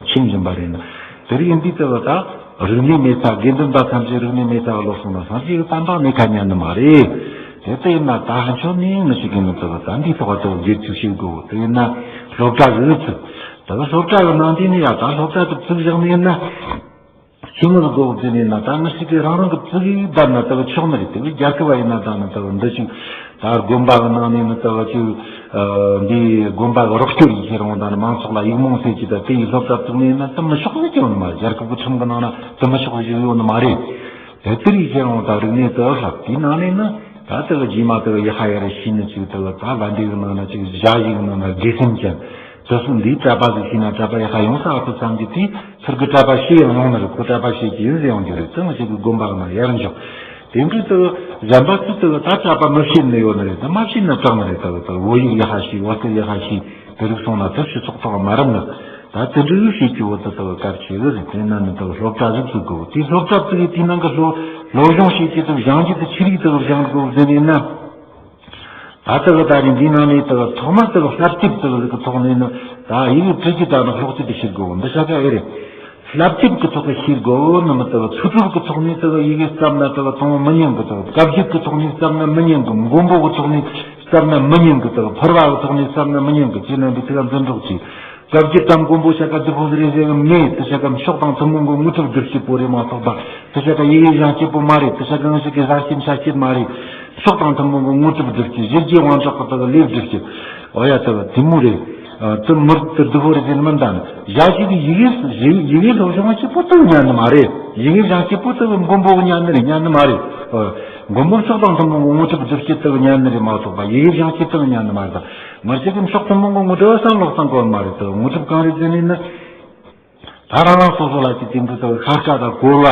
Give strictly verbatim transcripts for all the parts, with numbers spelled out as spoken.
ཤེས་བཞིན་པ་རེད་ན། དེ་རིགས་ཡིན་དུས་ལྟ་བུ་ད་རིག་གནས་མེད་ས། དགེ་འདུན་པ་ཐམས་ཅད་རིག་གནས་མེད་ས་བ་ལོག་སོང་ན་སངས་རྒྱས་ཀྱི་བསྟན་པ་གནས་ཁ་ཉན་ནི་མ་རེད། དེ་ལྟ་ཡིན་ན་ད་ཕན་ཆོད་ནས་ངི་ཞིག་གི་ནི་ལྟ་བུ་ད་འདིའི་ཐོག་ལ་ལྟ་བུ་སྒེར་ཚུགས་བྱེད་དགོས། དེ་ཡིན་ན་སློབ་གྲྭ་གི་ཚུགས་ལྟ་བུ་སློབ་གྲྭ་གི་ནང་དེ་ནི་ཡ་ད་སློབ་གྲྭ་དུ་བཙུགས་བཞག་ནི་ཡིན་ན། ཤེས་ངོ་དགོས་ཟེར་ནས་ན། ད་ང་ཞིག་གིས་རང་རང་གི་བཙུགས་ཡིག་བསྡད་ན་ལྟ་བུ་ཆོག་ནི་རེད། དེ་བས་རྒྱལ་ཁབ་བ་ཡིན་ན་ད་ནི་ལྟ་བུ་འདི་ཅིག་ད་དགོན་པ་གི་ནང་ནས་ནི་ལྟ་བུ་ཅིག་འདི་དགོན་པ་གི་རོགས་སྐྱོར་ཡིག་ཁྱེར་འོང་། ད་ནི་མང་ཚོགས་ལ་ཡིག་རྨོངས་སེལ་གྱི་ད་དེ་ཡི་སློབ་གྲྭ་བཙུགས་ནས་ན་དེ་མི་ཆོག་ཟེར་གྱི་ཡོད་ནི་མ་རེད། རྒྱལ་ཁབ་ཀྱི་ཁྲིམས་ཀྱི་ནང་ན་དེ་མི་ཆོག་ཟེར་གྱི་ཡོད་ནི་མ་རེད། དེ་ལྟར་ཡིག་ཁྱེར་འོང་ད་རིག་གནས་དེ་ལྷབ། དེའི་ནང་ནས་ནི་ད་ལྟ་བུ་རྗེས་མ་ལྟ་བུ་ཡི་ཧ་ཡ་རེ་ཤེས་ནི་ཅིག་ལྟ་བུ་ད་བན་དེ་གི་ནང་ན་ཅིག་ཞ་ཡི་གི་ནང་ན་དགེ་སེམས་ཅན། དེ་ཚོ་འདིའི་གྲྭ་པ་ཟིག་ཤེས་ན་གྲྭ་པ་ཡི་ཧ་ཡོང་ས་ཨ་ཁུ་བསམ་གྱི་དེའི་ཚུར་གི་གྲྭ་པ་ཤེས་ཡང་ཡོང་ནི་རེད། ཁོ་གྲྭ་པ་ཤེས་ཀྱི་ཡིན་ཟེར་ཡོང་རྒྱུ་རེད། དེ་ང་ཞིག་གི་དགོན་པ་གི་ནང་ཡར་འཇོག་དེ་འདྲའི་ལྟ་བུ་གཞན་པ་ཚོ་ལྟ་བུ་ད་གྲྭ་པ་མི་ཤེས་ནི་ཡོད་ནི་རེད། ད་མ་ཤེས་ན་དྲག་ནི་རེད། ལྟ་བུ་ལྟ་བུ་བོད་ཡིག་ཡི་ཧ་ཤེས། བོད་སྐད་ཡི་ཧ་ཤེས། དེ་རིགས་སོང་ན་དེ་སྤྱི་ཚོགས་ཐོག་མ་རབས་ནི། ད་དེ་འདྲའི་ཤེས་ཀྱི་བོད་དུ་ལྟ་བུ་གལ་ཆེ་གི་རེད། དེ་ན་ནི་ལྟ་བུ་སློབ་གྲྭ་ཟིག་བཙུགས་དགོས། དེ་སློབ་གྲྭ་བཙུགས་ཡི་དེའི་ནང་གི་སློབ་སློབ་སྦྱོང་བྱེད་ཀྱི་ལྟ་བུ་སྦྱང་རྒྱུ་དེ་ཆི་རིགས་ལྟ་བུ་སྦྱང་དགོས་ཟེར་ནས་ན། ད་ལྟ་གི་ད་རིང་འདིའི་ནང་ནས་ལྟ་བུ་ཐོག་མར་ལྟ་བུ་བསླབ་དེབ་ལྟ་བུ་ཟིག་གི་ཐོག་ནས་ནི་ད་ཡི་གེ་འབྲི་རྒྱུ་དང་ནི་ཀློག་རྒྱུ་དེ་ཤེས་དགོས། འདི་ཆ་ག་ཨེ་རེད། བསླབ་དེབ་ཀྱི་ཐོག་གི་ཤེས་དགོས་ནི་མི་ལྟ་བུ། ཚིག་གྲུབ་ཀྱི་ཐོག་ནས་ལྟ་བུ་ཡི་གེ་བརྩམས་ན་ལྟ་བུ་དང་མི་ཉན་གི། ལྟ་བུ་བཀའ་བརྒྱུད་ཀྱི་ཐོག་ནས་བརྩམས་ན་མི་ཉན་གི། མགོན་པོ་གི་ཐོག་ནས་བརྩམས་ན་མི་ཉན་གི། ལྟ་བུ་ཕུར་བ་གི་ཐོག་ནས་བརྩམས་ན་མི་ཉན་གི། ཁྱེད་རྣམ་པས་དེ་ག་འཛིན་རོགས་གྱིས། བཀའ་བརྒྱུད་དམ་མགོན་པོ་ཤ་ཀ་བདུད་པོ་ཟེར་རེ་ཟེར་གི་མེད། དེ་ཤ་ཀ་མཆོག་དང་ཐུན་མོང་གི་དངོས་གྲུབ་སྒྲུབ་བྱེད་པོ་རེད་མ་གཏོགས་པ། དེ་ཤ་ཀ་ཡི་གེ་སྦྱང་བྱེད་པོ་མ་རེད། དེ་ཤ་ཀ་ང་ཞིག་གི་ཟ་བྱེད་འཆའ་བྱེད་མ་རེད། མཆོག་དང་ཐུན་མོང་གི་དངོས་གྲུབ་སྒྲུབ་བྱེད། ཞི་རྒྱས་དབང་དྲག་གི་ལྟ་བུ་ལས་སྒྲུབ་བྱེད། འོ་ཡ་ལྟ་བུ་དེ་མོ་རེད། ཨ་དེ་མུར་དེ་བདུད་པོ་རེད་ཟེར་མི་འདང་། ཞ་ཞིག་གི་ཡི་གེ་ཡི་གེ་སློབ་སྦྱོང་བྱེད་པོ་ལྟ་བུ་ཉན་ནི་མ་རེད། ཡི་གེ་སྦྱང་བྱེད་པོ་ལྟ་བུ་མགོན་པོ་ཉན་ནི་རེད། ཉན་ནི་མ་རེད། ཨ་མགོན་པོ་མཆོག་དང་ཐུན་མོང་གི་དངོས་གྲུབ་སྒྲུབ་བྱེད་ལྟ་བུ་ཉན་ནི་རེད་མ་གཏོགས་པ་ཡི་གེ་སྦྱང་བྱེད་ལྟ་བུ་ཉན་ནི་མ་རེད། ད་ང་ཞིག་གི་མཆོག་ཐུན་མོང་གི་དངོས་གྲུབ་བསམ་བློ་བཏང་དགོས་མ་རེད། ལྟ་བུ་དངོས་གྲུབ་གང་རེད་ཟེར་ནས་ན། ད་རང་རང་སོ་སོ་ལ་ཅིག་དེང་དུས་ལྟ་བུ་ཤ་ཀ་དང་གོར་བ།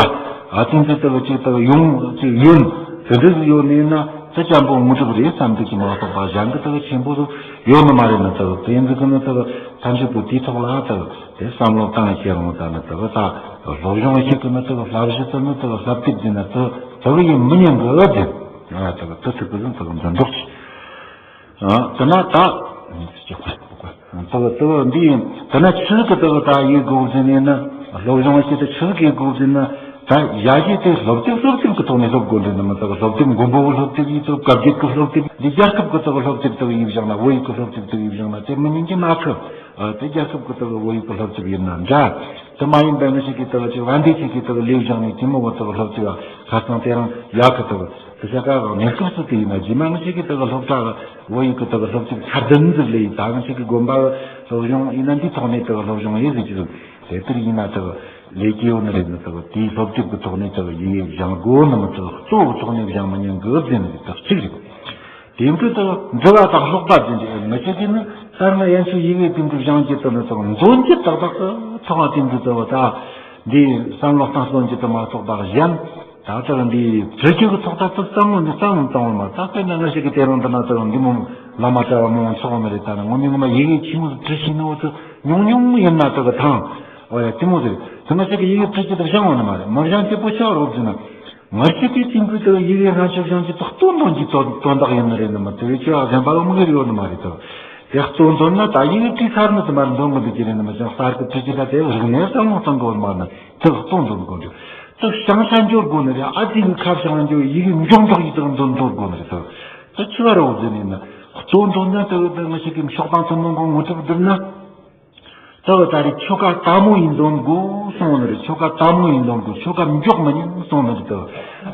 ཨ་དེང་དུས་ལྟ་བུ་ཅིག་ལྟ་བུ་ཡོང་ཅིག་ཡོན་དེ་འདྲ་ཟིག་ཡོད་ནས་ན་དེ་ཅན་པོ་དངོས་གྲུབ་རེད་བསམ་འདུག་གི་མ་གཏོགས་པ། གཞན་གི་ལྟ་བུ་ཆེན་པོ་ཟིག་ཡོད་ནི་མ་རེད། ན་ལྟ་བུ་དེ་ཡིན་ཟིག་གི་ནི་ལྟ་བུ་ཐམས་ཅད་པོ་དེའི་ཐོག་ལ་ལྟ་བུ་དེ་བསམ་བློ་བཏང་བྱེད་རུང་། ད་ནི་ལྟ་བུ་ད་སློབ་སྦྱོང་ཞིག་གི་ནི་ལྟ་བུ་བསླབ་གཞི་དེ་ནི་ལྟ་བུ་བསླབ་དེབ་དེ་ནི་ལྟ་བུ་ལྟ་བུ་ཡིན་མི་ཉན་གི་ཨ་དེ། ང་ལྟ་བུ་དེ་ཐུག་གི་ཟིན་ལྟ་བུ་འཛིན་རོགས་གྱིས། ཨ་དེ་ན་ད། ལྟ་བུ་ལྟ་བུ་འདི་དེ་ན་ཆི་ཟིག་གི་ལྟ་བུ་ད་ཡེད་དགོས་ཟེར་ནས་ན། སློབ་སྦྱོང་བྱེད་དུ་ཆི་ཟིག་ཡེད་དགོས་ཟེར་ན། ད་ཡ་གྱི་དེ་སློབ་དེབ་སློབ་དེབ་ཀྱི་ཐོག་ནས་སློབ་དགོས་འདྲ་ནི་མི་ལྟ་བུ། སློབ་དེབ་མགོན་པོ་གི་སློབ་དེབ་ཡིན་ལྟ་བུ། བཀའ་བརྒྱུད་ཀྱི་སློབ་དེབ་འདི་རྒྱལ་ཁབ་ཀྱི་ལྟ་བུ་སློབ་དེབ་ལྟ་བུ་ཡིན་བཞག་ན། བོད་ཡིག་གི་སློབ་དེབ་ལྟ་བུ་ཡིན་བཞག་ན་དེ་མི་ཉན་གྱི་མ་ཁུ། ཨ་དེ་རྒྱལ་ཁབ་ཀྱི་ལྟ་བུ་བོད་ཡིག་གི་སློབ་དེབ་ཡིན་ན་འདྲ། དེ་མ་ཡིན་པའི་ང་ཞིག་གི་ལྟ་བུ་ཅིག་བན་དེ་ཅིག་གི་ལྟ་བུ་ལས་བཞག་ནས་དེ་མོ་བ་ལྟ་བུ་སློབ་དེབ་བ་ཁ་སང་དེ་རང་ཡག་གི་ལྟ་བུ། དེ་ཆ་ག་གནས་སྐབས་སུ་དེ་ཡིན་ན་རྗེས་མ་ང་ཞིག་གི་དེ་ག་སློབ་གྲྭ་བོད་ཡིག་གི་དེ་ག་སློབ་དེབ་ཁ་བདུན་ཟིག་ལས་ཡིན། ད་ང་ཞིག་གི་དགོན་པ་སློབ་སྦྱོང་ཡིན་ན་འདིའི་ཐོག་ནས་དེ་ག་སློབ་སྦྱོང་ཡིན་ཟིག་ཅི་ཟིག་དེ་ལྟར་ཡིན་ན་དེ་ག་ལས་ཀྱི་ཡོད་ནི་རེད། ནི་དེ་ག་དེའི་སློབ་དེབ་ཀྱི་ཐོག་ནས་དེ་ག་ཡིན་ཡིན་སྦྱང་དགོས་ནི་མི་དེ་ག་གཙོ་བོ་ཐོག་ནས་སྦྱང་མི་ཉན་དགོས་ཟེར་ནི་རེད། དེ་གཅིག་རེད། དེ་འདྲ་དེ་ག་འབྲི་བ་དང་ཀློག་པ་དེ་འདྲ་མི་བྱེད་ཀྱི་ནི་ལྟར་ན་ཡན་ཆོད་ཡི་གེ་དེ་འདྲ་སྦྱང་རྒྱུ་དེ་ནི་དེ་ག་འདོན་རྒྱུ་ཏག་ཏག་གི་ཐོག་དེ་འདྲ་དེ་ག་ད་འདི་བསམ་བློ་བཏང་སྟོན་རྒྱུ་དེ་མ་གཏོགས་པ་གཞན། ད་ལྟ་འདི་བྲི་རྒྱུ་གི་ཐོག་ད་ལྟ་བསམ་བློ་འདི་བསམ་བློ་བཏང་བ་མ། ད་དཔེར་ན་ང་ཞིག་གི་དེ་རིང་འདི་ན་ལྟ་འདི་མོ་བླ་མ་གྲྭ་བ་མང་ཚོགས་མི་རེད། ད་ནི་ངོ་མི་ངོ་མ་ཡི་གེ་ཆི་མོ་བྲི་ཤེས་ནི་འོ་ཚོ་ཉུང་ཉུང་ཡིན་ན་ལྟ་གི་ཐང་། འོ་ཡ་དེ་མོ་ཟེར། དེ་ང་ཞིག་གི་ཡི་གེ་བྲི་རྒྱུ་དེ་སྦྱང་བ་ནི་མ་རེད། མི་སྦྱང་རྒྱུ་པོ་ཆགས་རོགས་ཟེར་ན། ང་ཞིག་གི་དེང་དུས་ལྟ་ཡི་གེ་སྔ་ཕྱི་སྦྱང་རྒྱུ་དེ་སྟོན་འདོན་གྱི་དོན་དག་ཡིན་ནི་རེད། ནི་མ་དེ་བས་ཆེ་བ་གཞན་པ་གི་མི་གིར་ཡོད་ནི་མ་རེད་ད། དེ་སྟོན་འདོན་ན་ད་ཡི་གེ་བྲིས་ཚར་ནི་དེ་མ་འདོན་གི་འདུག་གི་རེད། ནི་མ་ཅང་གསར་གི་བྲི་རྒྱུ་ད་དེ་རིག་གནས་བསམ་བློ་གཏོང་དགོས་མ་ནི། དེ་གཏོང་འདོན་དགོས་འདུག་དེ་བྱང་ཆ་འཇོག་དགོས་ནི་རེད། ཨ་ཙི་གི་ཁ་བྱང་འཇོག་ཡི་གེ་འཇོག་འཇོག་ཡི་དེ་འདོན་འདོན་དགོས་ནི་རེད། དེ་དེ་ཆི་བ་རོགས་ཟེར་ནས་ན། གཙོ་འདོན་ན་དེ་དེ་ང་ཞིག་གི་མཆོག་དང་ཐུན་མོང་གི་དངོས་གྲུབ་བསྒྲུབ་ན། དེ་ད་རེས་ཆོ་ག་དལ་མོ་ཡིན་འདོན་དགོས་གསུངས་ནི་རེད། ཆོ་ག་དལ་མོ་ཡིན་འདོན་དགོས། ཆོ་ག་མགྱོགས་མི་ཉན་གསུངས་ནི་རེད་དེ།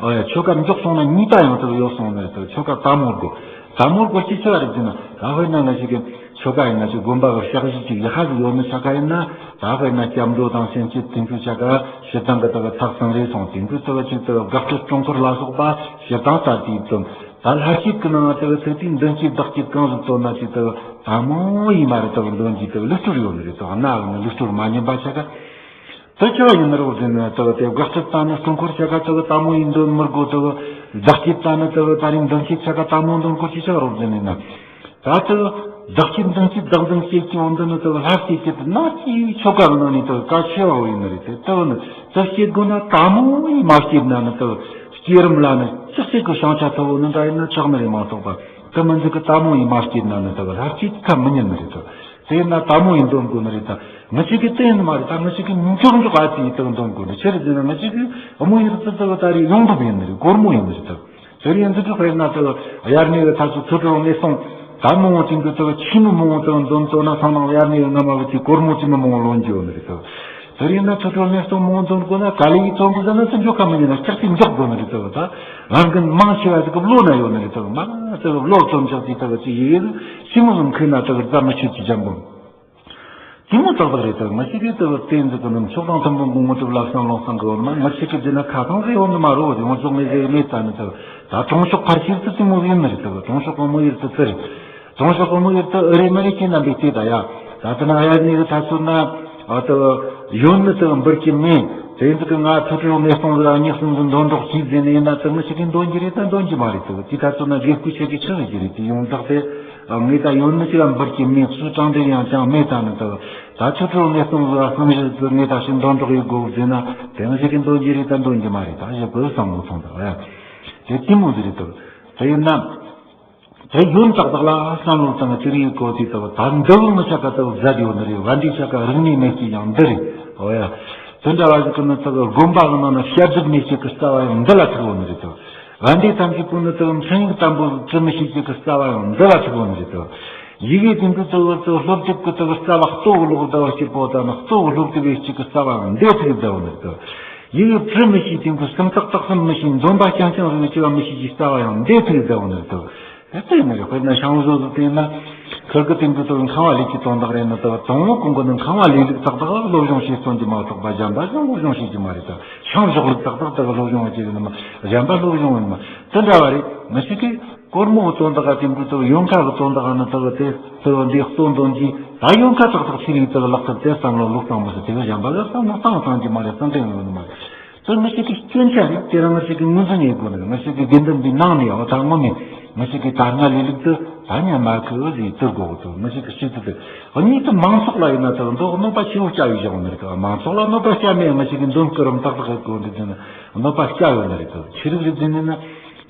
ཨ་ཡ་ཆོ་ག་མགྱོགས་སོང་ན་ཉེས་པ་ཡང་དེ་ཡོད་གསུངས་ནི་རེད་དེ། ཆོ་ག་དལ་མོ་དགོས། དལ་མོ་དགོས་ཀྱི་ཆི་བ་རེད་ཟེར་ན། ད་དཔེར་ན་ང་ཞིག་གི་ཆོ་ག་ཡིན་ན་ཅིག་དགོན་པ་གི་ཕྱག་བཞེས་ཅིག་ཡག་པ་ཟིག་ཡོད་ནི་ཆ་ག་ཡིན་ན། ད་དཔེར་ན་སྐྱབས་འགྲོ་དང་སྤྱན་སྤྱོད་དེ་ཚོ་ཆ་ག་སྤྱིར་བཏང་གི་དེ་ག་ཚགས་ཚང་རེད་སོང་། དེ་ཚོ་དེ་ག་ཅིག་དེ་ག་དགག་སྒྲུབ་སྤྲུལ་སྐོར་ལ་སོགས་པ་སྤྱིར་བཏང་ལྟར་དུ་བཏོན། ད་ལྷ་བསྐྱེད་ཀྱི་ནང་དེ་ག་ཚིག་དེ་མདུན་བསྐྱེད་བདག་བསྐྱེད་གང་ཟིག་བཏོན་ན་ཅིག་དེ་ག་དལ་མོ་ཡིན་མ་རེད། དེ་ག་འདོན་གྱི་དེ་ག་ལུགས་སྲོལ་ཡོད་ནི་རེད། དེ་ག་གནའ་གི་ནི་ལུགས་སྲོལ་མ་ཉམས་པ་ཆ་ག་དེ་ཆི་བ་ཡིན་ནི་རོགས་ཟེར་ན། དེ་ག་དེ་དགག་སྒྲུབ་དང་ནི་སྤྲུལ་སྐོར་ཆ་ག་དེ་ག་དལ་མོ་ཡིན་འདོན་མི་དགོས། དེ་ག་བདག་བསྐྱེད་དང་ནི་དེ་ག་ད་རིང་མདུན་བསྐྱེད་ཆ་ག་དལ་མོ་འདོན་དགོས་ཀྱི་ཆི་བ་རོགས་ཟེར་ནས་ན། ད་དེ་བདག་བསྐྱེད་མདུན་བསྐྱེད་བདག་མདུན་བསྐྱེད་ཀྱི་འོང་དུ་ནི་དེ་ལྷ་བསྐྱེད་ཀྱི་དེ་ན་ཅིའི་ཆོ་ག་གི་ནང་ནས་དེ་གལ་ཆེ་བ་བོ་ཡིན་ནི་རེད། དེ་དེ་ནི་དེ་བསྐྱེད་དགོས་ན་དལ་མོ་ཡིས་མ་བསྐྱེད་ན་ནི་དེ་བསྐྱེད་རིམ་ལ་ནི་ཅི་ཟིག་གི་བྱང་ཆ་ཐོབ་བོ་ནི་འདྲ་ཡིན་ན་ཆགས་ནི་རེད་མ་གཏོགས་པ། དེ་མི་འདུག་གི་དལ་མོ་ཡིས་མ་བསྐྱེད་ན་ནི་དེ་ལྷ་བསྐྱེད་ཁ་མི་ཉན་ནི་རེད་དེ། དེ་ན་དལ་མོ་ཡིན་འདོན་དགོས་ནི་རེད་ད། ང་ཅག་གིས་དེ་ཡིན་མ་རེད་ད། ང་ཅག་གིས་མགྱོགས་མགྱོགས་ཨ་ཙི་ཡིན་དག་འདོན་དགོས་ནི་ཆི་རེད་ཟེར་ན། ང་ཅག་གིས་དམོད་ཡུལ་དུ་དག་ད་རེས་ཡོང་འབབ་ཡིན་ནི་རེད། སྒོར་མོ་ཡིན་ནི་རེད་ད། དེ་རེད། འདི་འདྲ་དཔེར་ན་དག་དབྱར་གནས་ཀྱི་ཐ་ཚོ་ཚོ་དྲོད་གནས་སྟོང་ད་མང་བོ་ཅིག་གི་དག་ཆི་མོ་མང་བོ་དག་འདོན་བཏོན་ན་ཚང་ནང་དབྱར་གནས་ཀྱི་སྔ་མ་བུ་ཅིག་སྒོར་མོ་ཅི་མོ་མང་བོ་ལོན་རྒྱུ་ཡོད་ནི་རེད་དག་དེ་རེད་ན་ཚོ་དྲོད་གནས་སྟོང་མང་བོ་འདོན་དགོས་ན་ག་ལེ་ཡིས་ཚོང་གི་ཟ་ན་ཚོ་འཇོག་ག་མི་ཉན་ན་ལྕགས་ཅིག་འཇོག་དགོས་ནི་རེད་དག་ད་རང་གི་མང་ཆེ་བ་ཅིག་གི་བློ་ན་ཡོད་ནི་རེད་དག་མ་དག་བློ་བཙོན་ཆགས་ཅིག་དག་ཅིག་ཡིན་ཡིན་ཆི་མོ་ཟིག་མཁས་ན་དག་རྩ་མི་ཆོད་ཀྱི་འཇམ་པོ། དེ་མོ་ཏག་ཏག་རེད་དག་ང་ཅག་གིས་དག་བསྟན་འཛིན་གི་ནི་མཆོག་དང་ཐུན་མོང་གི་དངོས་གྲུབ་ལ་བསམ་བློ་གཏང་གི་ཡོད་ན། ང་ཅག་གིས་བརྗོད་ན་ཁ་ཚང་ཟིག་ཡོང་ནི་མ་རེད། ཡོངས་རྫོགས་ངས་ཟིག་མེད་ད་ནི་དག་ད་གྲོང་ཤོག་ཕར་ཕྱིར་དུ་དེ་མོ་ཟིག་ཡིན་ནི་རེད་དག་གྲོང་ཤོག་གི་དམོད་ཡུལ་དུ་དེ་རེད། གྲོང་ཤོག་གི་དམོད་ཡུལ་དུ་ཨེ་རེད་མ་རེད་ཁྱེད་རྣམ་པས་བལྟས་ད་ཡ། ད་དེ་ན་དབྱར་གནས་ཀྱི་ཐ་ཚོད་ན་ཨ་དག་ཡོད་ནི་དག་འབུར་གྱི་མེད། དེ་ཚོ་གི་ང་ཚོ་དྲོད་གནས་སྟོང་ཟིག་གཉིས་གསུམ་ཟིག་འདོན་རོགས་གྱིས་ཟེར་ནི་ཡིན་ན་དག་ང་ཅག་གིས་འདོན་གྱི་རེད་ད་འདོན་གྱི་མ་རེད་དག་དེ་ཐ་ཚོད་ན་དགེ་བསྐོས་ཆེ་གི་ཆི་ཟིག་གི་རེད། དེ་ཡོངས་གྲགས་དེ། ངས་ད་ཡོད་ནི་ཅི་ལ་འབུར་གྱི་མེད། སུ་དྲང་དེ་ཡང་ཅང་མེད་ད་ནི་དག་ད་ཆུ་ཁྲོད་ངས་གསུངས་ཟིག་གསུང་བཞིན་དུ་ངས་ད་ཞིག་འདོན་རོགས་ཡེད་དགོས་ཟེར་ན་དེ་ང་ཅག་གིས་འདོན་གྱི་རེད་ད་འདོན་གྱི་མ་རེད་ད་ཞེས་བུ་བསམ་བློ་ཐོངས་ད་ཡ། དེ་དེ་མོ་ཟིག་རེད་དག་དེ་ཡིན་ན། དེ་ཡོན་ཏག་ཏག་ལ་བསམ་བློ་བཏང་ཅི་རིགས་གོ་དེ་དག་ད་འདི་བོ་ང་ཅག་ག་དག་བཟའ་ཡོད་ནི་རེད། བན་དེ་ཅག་ག་རིག་གནས་མེད་ཀྱི་ཡང་འདི་རེད། ཨོ་ཡ། དེ་འདྲ་བ་ཞིག་གི་ནི་དག་དགོན་པ་གི་ནང་ན་བཤད་སྒྲུབ་མེད་ཅིག་གི་རྩ་བ་ཡང་འདི་ལ་ཐུག་ཡོད་ནི་རེད་དག་བན་དེ་ཐམས་ཅད་པོ་ནི་དག་འཕྲིན་ཡིག་དམ་པོ་བྲི་མི་ཤེས་ཅིག་གི་རྩ་བ་ཡང་འདི་ལ་ཐུག་ཡོད་ནི་རེད་དག་ཡི་གེ་དེ་འདྲ་དག་དག་སློབ་དེབ་ཀྱི་དག་རྩ་བ་ལྟོ་གི་ལོག་ཟླ་བ་གཅིག་པོ་དང་ནི་ལྟོ་གི་སློབ་དེབ་ཡེ་གཅིག་གི་རྩ་བ་ཡང་འདི་ཐུག་ཟླ་བ་ནི་དག་ཡི་གེ་བྲི་མི་ཤེས་དེ་འདྲ་སུམ་རྟགས་རྟགས་གསུམ་མི་ཤེས། འདོན་པ་རྐྱང་རྐྱང་རེ་གཅིག་བ་མི་ཤེས་ཀྱི་རྩ་བ་ཡང་འདི་ཐུག་ཟླ་བ་ནི་དག་དེ་ལྟ་ཡིན་ནི་རེད། དཔེར་ན་ཤང་བཟོ་ཟིག་བལྟས་ན། ཁུར་གི་དེ་འདྲ་དག་ཁང་བ་ལས་ཀྱི་དོན་དག་རེད་ནི་དག་དང་བོ་གོང་གི་ནི་ཁང་བ་ལས་ལུགས་ཏག་ཏག་སློབ་སྦྱོང་བྱེད་སྟོན་གྱི་མ་གཏོགས་པ་གཞན་པ་ཞིག་སློབ་སྦྱོང་བྱེད་ཀྱི་མ་རེད་ད། ཤང་ཞོག་ལུགས་ཏག་ཏག་དག་སློབ་སྦྱོང་བྱེད་ཀྱི་ནི་མ་གཞན་པ་སློབ་སྦྱོང་ཡིན་མ། དེ་འདྲ་བ་རེད། མི་ཞིག་གིས་སྒོར་མོ་གི་དོན་དག་ག་དེ་འདྲ་དག་ཡོན་ཁ་གི་དོན་དག་ག་ནི་དག་དེ་དག་འདི་སྟོན་དོན་གྱིས་ད་ཡོན་ཁ་ཏག་ཏག་ཆི་རིགས་དག་ལག་ཐབས་དེ་བསམ་བློ་ལོག་བཏང་མི་སྲིད། དེ་ག་གཞན་པ་ག་བསམ་བློ་བཏང་བཏང་གྱི་མ་རེད། བསམ་གཏན་ཡོང་ནི་མ་རེད། དེ་ང་ཅག་གི་སྐྱོན་ཆ་རེད། དེ་རང་ང་ཅག་གི་ངོས་འཛིན་ཡེད་དགོས་ནི་རེད། ང་ཅག་གི་དགེ་འདུན་པའི་ནང་ནས་འོ་ད་ངོ་མས་ང་ཅག་གི་ད་སྔ་ལས་ལུགས་དུ་ད་ཉམས་མ་ཁུ་ཟིག་དུ་དགོས་དོ། ང་ཅག་གི་སྤྱི་ཚོགས་དེ་གཉིས་དུ་མང་ཚོགས་ལ་ཡིན་ན་ད་འདོགས་གནོད་པ་ཆེ་བོ་བསྐྱལ་ཡོད་བཞག་ནི་རེད། མང་ཚོགས་ལ་གནོད་པ་བསྐྱལ་མེད། ང་ཅག་གི་འདོན་སྐུ་རིམ་ཏག་ཏག་གི་སྒོ་འདི་དེ་ན་གནོད་པ་བསྐྱལ་ཡོད་ནི་རེད། ཆི་རིགས་རེད་ཟེར་ནས་ན།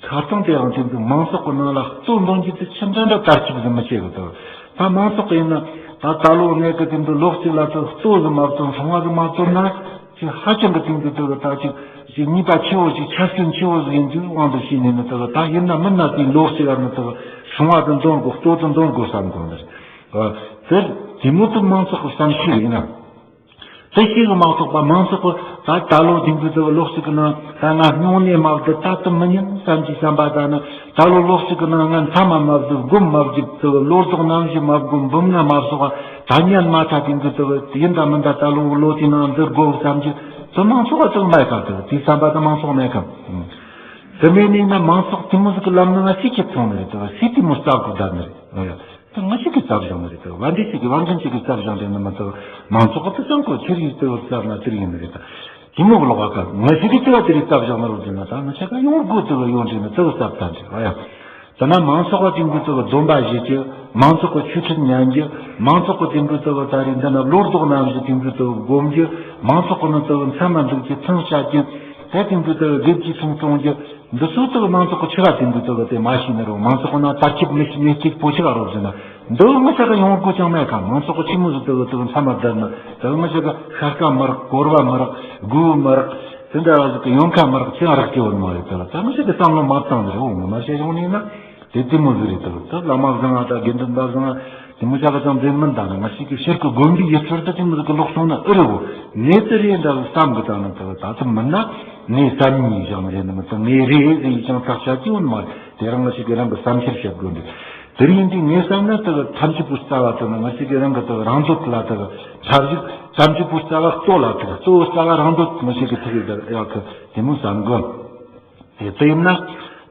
ཁ་སང་དེ་རིང་དེ་འདུག་མང་ཚོགས་ཀྱི་ནང་ལ་གཙོ་འདོན་རྒྱུ་དེ་ཆི་འདྲ་འདྲ་དར་ཁྱབ་ཟིན་མི་བྱེད་གི་འདུག་ད་མང་ཚོགས་ཀྱི་ཡིན་ན་ད་ད་ལོ་ངས་གི་དེ་འདུག་ལོ་གཅིག་ལ་ཚོ་གཙོ་ཟིན་མ་བཙོང་སྲུང་བ་ཟིན་མ་བཙོང་ན་ཅིག་ཧ་ཅང་གི་དེ་འདུག་དེ་གི་ད་ཅིག་ཅིག་ནུས་པ་ཆེ་བོ་ཅིག་ཆ་སྐྱོན་ཆེ་བོ་ཟིག་ཡིན་རྒྱུའི་དབང་དུ་བྱས་ནས་ནི་དེ་གི་ད་ཡིན་ན་མིན་ན་དེ་ལོ་གཅིག་ལ་ནི་དེ་གི་སྲུང་བ་དེ་འདོན་དགོས་གཙོ་དེ་འདོན་དགོས་བསམ་དགོས་ནི་རེད། དེ་དེ་མོ་དེ་མང་ཚོགས་ཀྱི་བསམ་ཤེས་ཡིན་ན། དེ་ཞིག་གི་མང་ཚོགས་པ་མང་ཚོགས་ཀྱི་ད་ད་ལོ་དེང་དུས་དུ་ལོ་གཅིག་གི་ནང་ད་ང་སྨྱུང་གནས་མ་བསྡུ་ད་དུ་མི་ཉན་བསམ་གྱི་བསམ་པ་ད་ནི་ད་ལོ་ལོ་གཅིག་གི་ནང་ང་མཐའ་མ་མ་བསྡུ་སྒོམ་མ་བརྒྱབ་དུ་ལོ་ཏོག་རྣམ་བཞི་མ་བསྒོམ་འབུམ་ལྔ་མ་གསོག་ད་ཉན་མ་ཐག་དེང་དུས་དུ་ཡིན་ད་མིན་ད་ད་ལོ་ལོ་དེའི་ནང་འདི་དགོས་བསམ་གྱི་དུ་མང་ཚོགས་ཀྱི་དུ་མེད་ག་དུ་དེ་བསམ་པ་དུ་མང་ཚོགས་མེད་ག་དུ་མེད་ནས་ན་མང་ཚོགས་དེ་མོ་ཟིག་གི་ལམ་ནི་ང་ཅིག་ཁྱེར་སོང་ནི་རེད་དུ་སི་དེ་མོ་ལྟ་དགོས་ད་ནི་རེད། ད་ང་ཅིག་གི་རྩ་བཞག་ནི་རེད་དོ། བན་དེ་ཅིག་གི་བན་རྒན་ཅིག་གི་རྩ་བཞག་རེད་ནི་མ་གཏོགས་མང་ཚོགས་ཀྱི་ཅང་གོ་ཆེ་རིགས་དེ་བར་རྩ་ན་དེར་ཡིན་ནི་རེད་ད། དེ་མོ་གི་ལོག་ག་ང་ཅིག་གི་ལྟེ་བ་དེ་རིགས་རྩ་བཞག་ནི་རོ་དེ་ན་ད་ང་ཆ་ག་ཡོང་དགོས་དེ་བ་ཡོང་དྲན་ནི་དེ་བ་རྩ་བཏང་དྲན་བ་ཡ། ད་ན་མང་ཚོགས་ཀྱི་དེ་འགོ་དེ་བ་སྡོམ་པ་བཞེས་རྒྱུ། མང་ཚོགས་ཀྱི་ཆོས་ཁྲིད་ཉན་རྒྱུ། མང་ཚོགས་ཀྱི་དེ་འགོ་དེ་བ་ད་རེས་འདི་ན་བློ་ལྡོག་རྣམ་བཞི་དེ་འགོ་དེ་བ་སྒོམ་རྒྱུ། མང་ཚོགས་ཀྱི་ནང་དེ་བ་མཚན་མ་འདུག་རྒྱུ་ཐང་བཅད་རྒྱུ། དེ་དེ་འགོ་དེ་བ་དགེ་བཅུའི་ཚོང་སྐྱོང་རྒྱུ། འདི་ཚོ་དག་མང་ཚོགས་ཀྱི་ཆེ་བ་དེ་འདུག་དག་དེ་མ་ཤེས་ནི་རུང་མང་ཚོགས་ཀྱི་ནང་དར་ཁྱབ་མི་ཤེས་ནས་སྐྱིད་པོ་ཆེ་བ་རོགས་ཟེར་ན། འདི་ང་ཆ་ག་ཡོང་སྒོ་ཅང་མེད་ག་མང་ཚོགས་ཀྱི་ཆི་མོ་ཟིག་དག་དག་མཚམས་མ་བསྡད་ན་དག་ང་ཆ་ག་ཤ་སྐམ་མི་རག་གོར་བ་མི་རག་དགུ་བ་མི་རག་དེ་འདྲ་བ་ཟིག་གི་ཡོང་ཁ་མི་རག་ཅང་རག་གི་བ་མ་རེད་དག་ད་ང་ཆ་གི་བསམ་བློ་མ་བཏང་ནི་རེད། འོ་ངོ་མ་བཤད་ཡོང་ནི་ན་དེ་དེ་མོ་ཟིག་རེད་དག་ད་བླ་མ་བཟང་ང་ད་དགེ་འདུན་པ་བཟང་ང་དེ་མོ་ཆ་ག་ཅང་འཛིན་མིན་ད་ནི་ང་ཆ་གི་ཕྱིར་གི་དགོན་པའི་ཡུལ་ཚོར་ད་དེ་མོ་ཟིག་གི་ལོག་སོང་ན་ཨེ་རེད་བོ། ངས་དེ་རེད་འདྲ་བ་བསམ་གི་ད་ནི་དག་ད་དེ་མིན་ན། ངས་བསམ་ཉིན་བཞག་ནི་རེད་ནི་མི་ཚང་ངས་རེད་ཟེར་ཡིས་ཀྱང་ཐག་ཆད་ཀྱི་ཡོད་ནི་མ་རེད། དེ་རང་ང་ཞིག་གིས་རང་གི་བསམ་འཆར་བཤད་དགོས་འདུག་དེ་རིང་འདི་ངས་བསམ་ན་དག་ཐམས་ཅད་པོ་རྩ་བ་དག་ན་ང་ཞིག་གིས་རང་གི་དག་རང་འདོད་ལ་དག་འཐབ་ཞིག་ཐམས་ཅད་པོ་རྩ་བ་གཙོ་ལ་དག་གཙོ་བོ་རྩ་བ་རང་འདོད་ང་ཞིག་གིས་ཐུག་གི་དག་ཡག་གི་དེ་མོ་བསམ་གི་དེ་ལྟ་ཡིན་ན།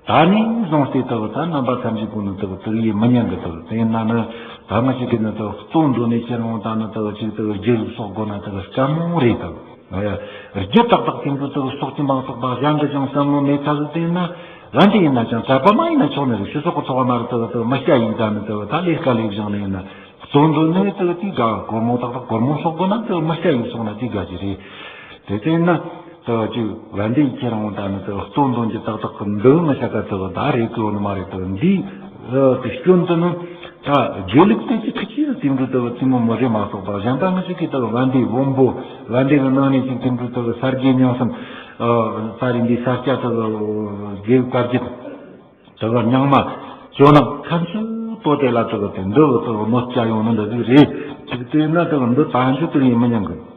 ད་ནས་བཟུང་སྟེ་དག་ད་རྣམ་པ་ཐམས་ཅད་པོ་ནི་དག་དག་ཡིས་མི་ཉན་གི་དག་དེ་ཡིན་ན་ནི་ད་ང་ཞིག་གིས་ནི་དག་གཙོ་འདོད་ནས་ཁྱེར་འོང་ད་ནི་དག་ཅིག་དག་རྒྱུ་གསོག་དགོས་ན་དག་དཀའ་མོ་རེད་དག་རྒྱུ་ཏག་ཏག་དེ་འདྲ་དག་སོགས་ཀྱི་མང་ཚོགས་པ་གཞན་གྱི་ཀྱང་བསམ་བློ་མེད་ཚ་ཟིག་བསྟན་ན། རང་གི་ཡིན་ན་ཅང་གྲྭ་པ་མ་ཡིན་ན་ཆོག་ནི་རེད། སྤྱི་ཚོགས་ཀྱི་ཚོགས་པ་མ་རེད་དག་དག་མི་སྐྱ་ཡིན་ད་ནི་དག་ད་ལས་ཀ་ལས་བཞག་ནི་ཡིན་ན་གཙོ་འདོད་ནི་དག་དེ་དགའ་སྒོར་མོ་ཏག་ཏག་སྒོར་མོ་གསོག་དགོས་ན་དག་མི་སྐྱ་ཡིན་སོང་ན་དེ་དགའ་གི་རེད། དེ་བསྟན་ན་དག་ཅིག་བན་དེ་ཁྱེད་རང་ད་ནི་དག་གཙོ་འདོད་ཀྱི་ཏག་ཏག་གི་འདི་ང་ཤ་ཀ་དག་ད་རེད་གི་ཡོད་ནི་མ་རེད་དག་འདི་དེ་སྐྱོན་དུ་ནི་ད་དགེ་ལུགས་དེ་ཅི་ཁི་ཅི། དེ་འདྲ་ལྟ་བུ་བཙུན་མོ་མོ་རེ་མ་གཏོགས་པ་གཞན་པ་ང་ཅག་གི་ལྟ་བུ་བན་དེ་བོན་པོ་བན་དེ་གི་ནང་ནས་ཅིག་དེ་འདྲ་ལྟ་བུ་ས་དགེ་རྙིང་གསུམ། ཨ་ད་རིང་འདི་ས་སྐྱ་ལྟ་བུ་དགེ་བཀའ་བརྒྱུད་ལྟ་བུ་རྙིང་མ་ཇོ་ནང་ཁམས་སུ་པོ་དེ་ལ་ལྟ་བུ་དེ་འདི་ལྟ་བུ་གནོད་སྐྱེལ་ཡོང་ནི་འདྲ་ཟིག་རེད། ཅིག་དེ་ན་ལྟ་བུ་འདི་ད་འཇུ་དུ་ཡིན་མི་ཉན་གི།